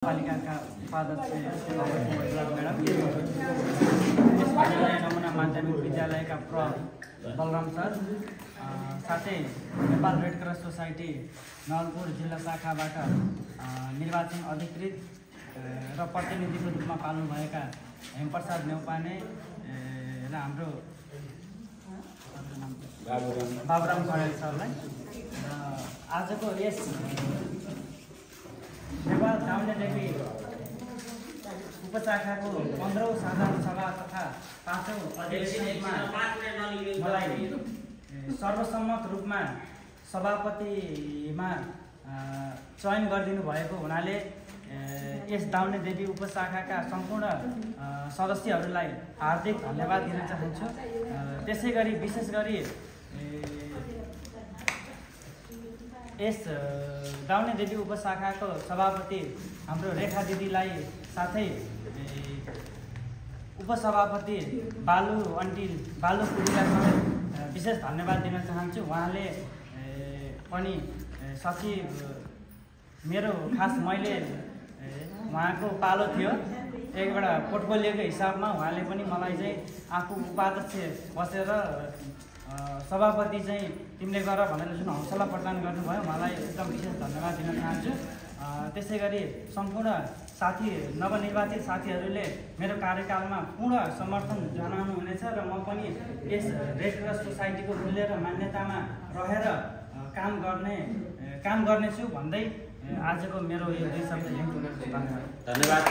पालिकाका उपाध्यक्ष म्याडम, नमुना माध्यमिक विद्यालयका बलराम सर, साथै Nepal red cross society Nawalpur जिल्ला शाखाबाट निर्वाचन अधिकृत र प्रतिनिधिको रूपमा पाल्नुभएका हेमप्रसाद नेउपाने र हाम्रो बाबुराम खरेल सरलाई र आजको यस नेपाल दाउनेदेवी उपशाखाको 15औं साधारण सभा तथा 5औं अधिवेशनमा मलाई सर्वसम्मत रूपमा सभापतिमा चयन गरिदिनु भएको हुनाले यस दाउनेदेवी उपशाखाका सम्पूर्ण सदस्यहरूलाई हार्दिक धन्यवाद दिन चाहन्छु। त्यसैगरी विशेष गरी यस दाउनेदेवी उपशाखाको सभापति हाम्रो रेखा दिदीलाई साथै उपसभापति बालु पुरीलाई समेत विशेष धन्यवाद दिन चाहन्छु। उहाँले पनि सचिव मेरो खास मैले उहाँको पालो थियो एकवटा पोर्टफोलियोको हिसाबमा उहाँले पनि मलाई चाहिँ आफू उपाध्यक्ष बसेर सभापति चाहिँ तिमीले गर भनेर जुन हौसला प्रदान गर्नुभयो उहाँलाई एकदम विशेष धन्यवाद दिन चाहन्छु। त्यसैगरी सम्पूर्ण नवनिर्वाचित साथीहरूले मेरो कार्यकालमा पूर्ण समर्थन जनाउनुहुनेछ र म पनि यस रेड क्रस सोसाइटीको मूल्य र मान्यतामा रहेर काम गर्नेछु भन्दै आजको मेरो यो 2 शब्द यही। धन्यवाद।